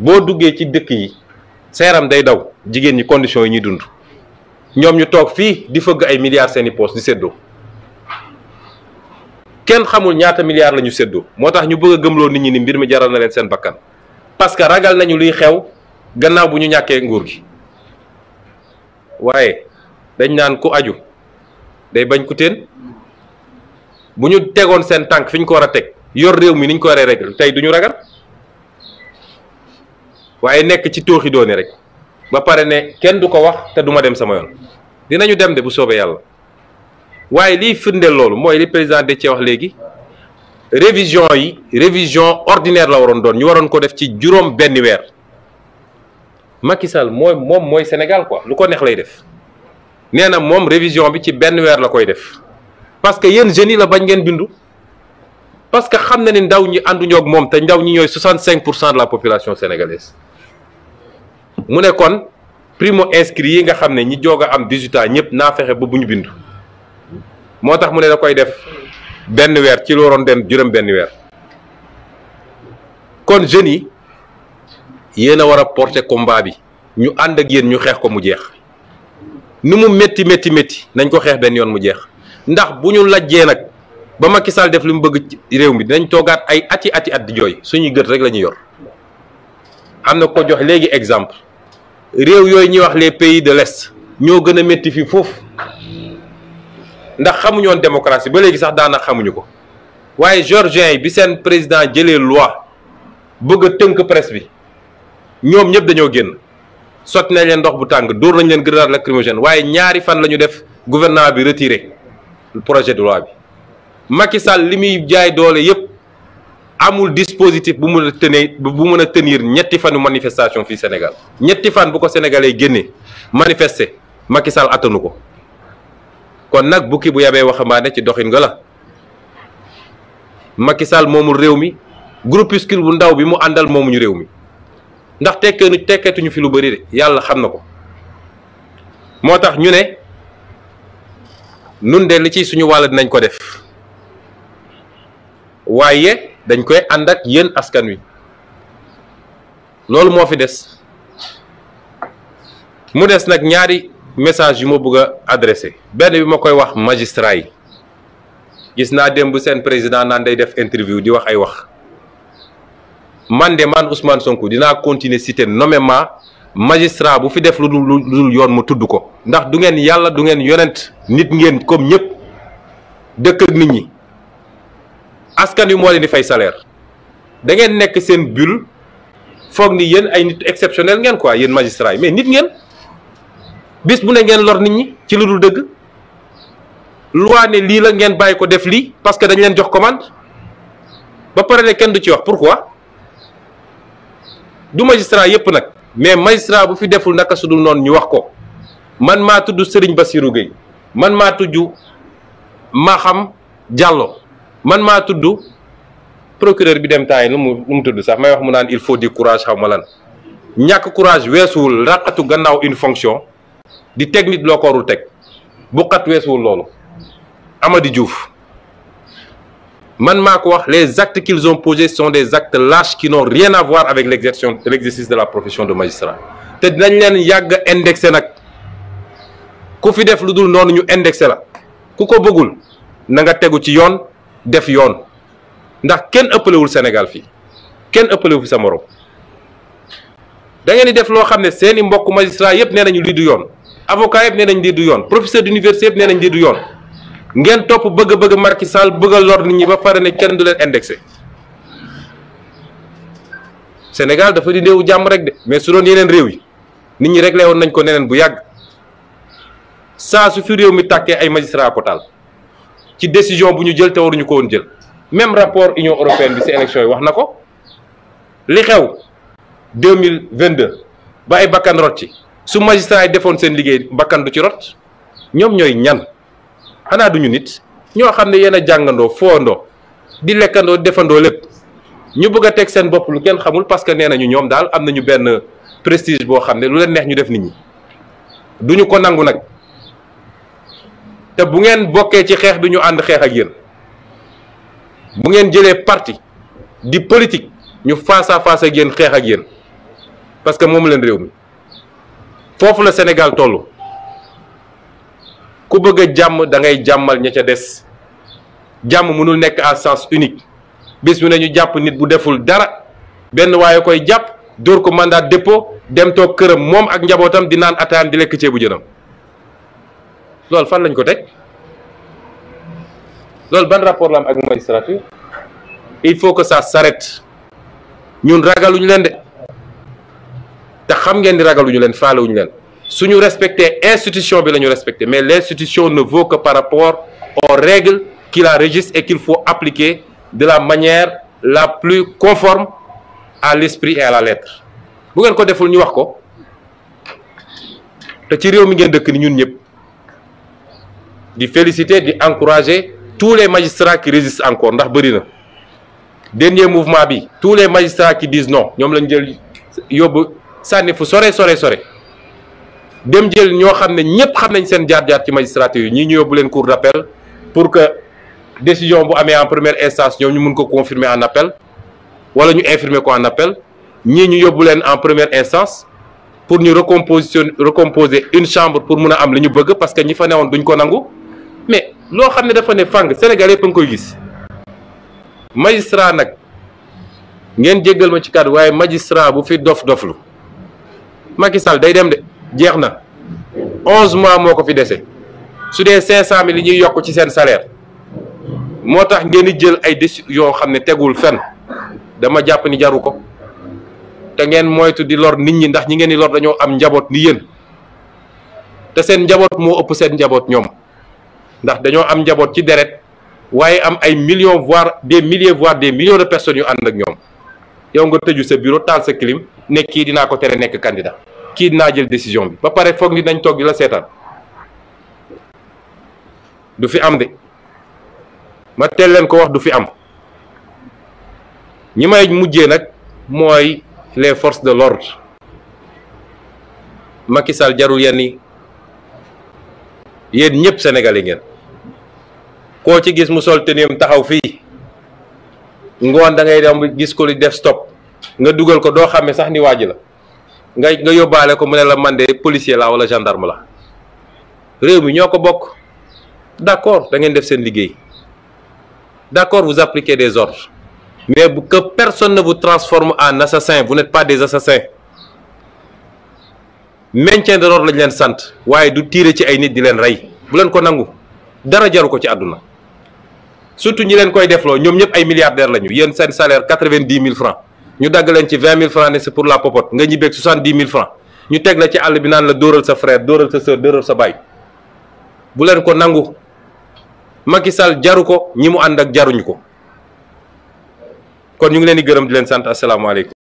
boo duggee ci dëkk yi sa yaram day daw jigéen ñi conditions yi ñuy dund ñoom ñu toog fii di fëgg ay milliards seeni poos di séddoo kenn xamul ñaata milliards la ñu séddoo moo tax ñu bëgg a gëmloo nit ñi ni mbir mi jaral na leen seen bakkan parce que ragal nañu luy xew gannaaw bu ñu ñàkkee nguur gi waaye dañ naan ku aju day bañ ku teen bu ñu tegoon seen tànk fi ñu ko war a teg yor réew mi ni ñu ko waree rek tey du ñu ragal waaye nekk ci tooxi doone rek ba pare ne kenn du ko wax te duma dem sama yoon dinañu dem de bu soobee yàlla waaye liy firndeel loolu mooy li président Déthié wax léegi révision ordinaire la waroon doon ñu waroon ko def ci juróom benn weer Macky Sall moom mooy Sénégal quoi lu ko neex lay def nee na moom révision bi ci benn weer la koy def parce que yéen jeunes yi la bañ ngeen bindu parce que xam na ni ndaw ñi ànduñoo ak moom te ndaw ñi ñooy 65% de la population sénégalaise mu ne kon primo inscrit yi nga xam ne ñi joog a am 18 ans ñëpp naa fexe ba bu ñu bindu moo tax mu ne da koy def benn weer ci lu waroon dem juróom benn weer kon jeunes yi yéen a war a porter combat bi ñu ànd ak yéen ñu xeex ko mu jeex ni mu métti nañ ko xeex benn yoon mu jeex ndax bu ñu lajjee nag ba Macky Sall def li mu bëgg ci réew mi dinañ toogaat ay ati at di jooy suñuy gët rek la ñuy yor am na ko jox léegi exemple réew yooyu ñuy wax les pays de l'Est ñoo gën a métti fii foofu ndax xamuñu woon démocratie ba léegi sax daanaka xamuñu ko waaye géorgien yi bi seen président jëlee loi bëgg a tënk presse bi ñoom ñëpp dañoo génn sotti nañ leen ndox bu tàng dóor nañ leen grenade lacrymogène waaye ñaari fan la ñu def gouvernement bi retiré projet de loi bi Macky Sall li muy jaay doole yëpp amul dispositif bu mën a tenir ñetti fanu manifestation fii Sénégal ñetti fan bu ko sénégalais génnee manifester Macky Sall attanu ko kon nag bukki bu yabee waxambaane ci doxin nga la Macky Sall moomul réew mi groupuscule bu ndaw bi mu àndal moomuñu réew mi ndax tekkeetuñu fi lu bëri de yàlla xam na ko moo tax ñu ne nun de li ci suñu wàll dinañ ko def waaye dañ koy ànd ak yéen askan wi loolu moo fi des mu des nag ñaari message yu ma bëgg a adressé benn bi ma koy wax magistrat yi gis naa démb seen président naan day def interview di wax ay wax man Ousmane Sonko dinaa continuer citer nommément magistrat bu fi def lu dul yoon mu tudd ko ndax du ngeen yàlla du ngeen yonent nit ngeen comme ñëpp dëkk ak nit ñi askan wi moo leen di fay salaire da ngeen nekk seen bulle foog ni yéen ay nit exceptionnel ngeen quoi yéen magistrat yi mais nit ngeen bis bu ne ngeen lor nit ñi ci lu dul dëgg loi ne lii la ngeen bàyyi ko def lii parce que dañ leen jox commande ba pare ne kenn du ci wax pourquoi du magistrat yépp nag mais magistrat bu fi deful naka su dul noonu ñu wax ko man maa tudd Serigne Bassirou Gueye man maa tudd Maham Diallo man maa tudd procureur bi dem temps yi lu mu tudd sax may wax mu naan il faut du courage xaw ma lan ñàkk courage weesuwul raqatu gannaaw une fonction di teg nit loo ko warul teg bu xat weesuwul loolu Amady Diouf man maa ko wax les actes qu'ils ont posés sont des actes lâches qui n'ont rien à voir avec l'exercice de la profession de magistrat te dinañ leen yàgg indexé nag ku fi def lu dul noonu ñu indexé la ku ko bëggul na nga tegu ci yoon def yoon ndax kenn ëppalewul Sénégal fii kenn ëppalewu fi sa morom da ngeen di def loo xam ne seeni mbokk magistrat yëpp nee nañu lii du yoon avocat yëpp nee nañ lii du yoon professeur d'université yëpp nee nañ lii du yoon ngeen topp bëgg Macky Sall bëgg a lor nit ñi ba pare ne kenn du leen indexé Sénégal dafa di réewu jàmm rek de mais su doon yeneen réew yi nit ñi réglé woon nañ ko neneen bu yàgg saa su fi réew mi tàkkee ay magistrat ko taal ci décision bu ñu jël te waruñu ko woon jël même rapport Union européenne bi ci élection yi wax na ko li xew 2022 ba ay bakkan rot ci su magistrat yi defoon seen liggéey bakkan du ci rot ñoom ñooy ñan xanaa duñu nit ñoo xam ne yéen a jàngandoo foondoo di lekkandoo defandoo lépp ñu bëgg a teg seen bopp lu kenn xamul parce que nee nañu ñoom daal am nañu benn prestige boo xam ne lu leen neex ñu def nit ñi duñu ko nangu nag te bu ngeen bokkee ci xeex bi ñu ànd xeex ak yéen bu ngeen jëlee parti di politique ñu face à face ak yéen xeex ak yéen parce que moom leen réew mi foofu la Sénégal toll ku bëgg a jàmm da ngay jàmmal ña ca des jàmm mënul nekk à sens unique bis mu ne ñu jàpp nit bu deful dara benn waaye koy jàpp dóor ko mandat dépôt dem toog këram moom ak njabootam di naan ataayam di lekk ceebu jënam loolu fan lañ ko teg loolu ban rapport la am ak magistrature il faut que ça s'arrête ñun ragaluñu leen de te xam ngeen di ragaluñu leen faalewuñu leen suñu respecté institution bi la ñu respecté mais l'institution ne vaut que par rapport aux règles qui la régissent et qu'il faut appliquer de la manière la plus conforme à l'esprit et à la lettre bu ngeen ko deful ñu wax ko te ci réew mi ngeen dëkk ni ñun ñëpp di féliciter di encourager tous les magistrats qui résistent encore ndax bëri na dernier mouvement bi tous les magistrats qui disent non ñoom lañ jël yóbbu sànni fu sore dem jël ñoo xam ne ñëpp xam nañ seen jaar-jaar ci magistrature yi ñii ñu yóbbu leen cour d'appel pour que décision bu amee en première instance ñoom ñu mun ko confirmer en appel wala ñu infirmer ko en appel ñii ñu yóbbu leen en première instance pour ñu recomposer une chambre pour mun a am li ñu bëgg parce que ñi fa newoon duñ ko nangu mais loo xam ne dafa ne fàng Sénégal yëpp a ngi koy gis magistrat nag ngeen jéggal ma ci kàddu waaye magistrat bu fi dof-doflu Macky Sall day dem de jeex na 11 mois moo ko fi dese su dee 500 000 li ñuy yokk ci seen salaire moo tax ngeen di jël ay décisions yoo xam ne tegul fenn dama jàpp ni jaru ko te ngeen moytu di lor nit ñi ndax ñi ngeen di lor dañoo am njaboot ni yéen te seen njaboot moo ëpp seen njaboot ñoom ndax dañoo am njaboot ci deret waaye am ay millions voire des milliers voire des millions de personnes yu ànd ak ñoom yow nga tëju sa bureau taal sa clim ne kii dinaa ko tere nekk candidat kii dinaa jël décision bi ba pare foog ni nañ toog di la seetaan du fi am de ma teel leen ko wax du fi am ñi may mujjee nag mooy les forces de l'ordre Macky Sall jarul yenn yi yéen ñëpp sénégalais ngeen koo ci gis mu sol teneem taxaw fii ngoon da ngay dem gis ko li def stop nga dugal ko doo xàmme sax ni waa ji la nga yóbbaale ko mu ne la man de policier la wala gendarme la réew mi ñoo ko bokk d'accord da ngeen def seen liggéey d'accord vous appliquez des ordres mais que personne ne vous transforme en assassin vous n'êtes pas des assassins maintien de l'ordre lañ leen sant waaye du tirer ci ay nit di leen rey bu leen ko nangu dara jaru ko ci àdduna surtout ñi leen koy defloo ñoom ñëpp ay milliardaires lañu yéen seen salaire 90 000 francs ñu dagg leen ci 20 000 francs ne c'est pour la popote nga ñibbeeg 70 000 francs ñu teg la ci àll bi naan la dóoral sa frère dóoral sa sœur dóoral sa baay bu leen ko nangu Macky Sall jaru ko ñi mu ànd ak jaruñu ko kon ñu ngi leen di gërëm di leen sant asalaamaaleykum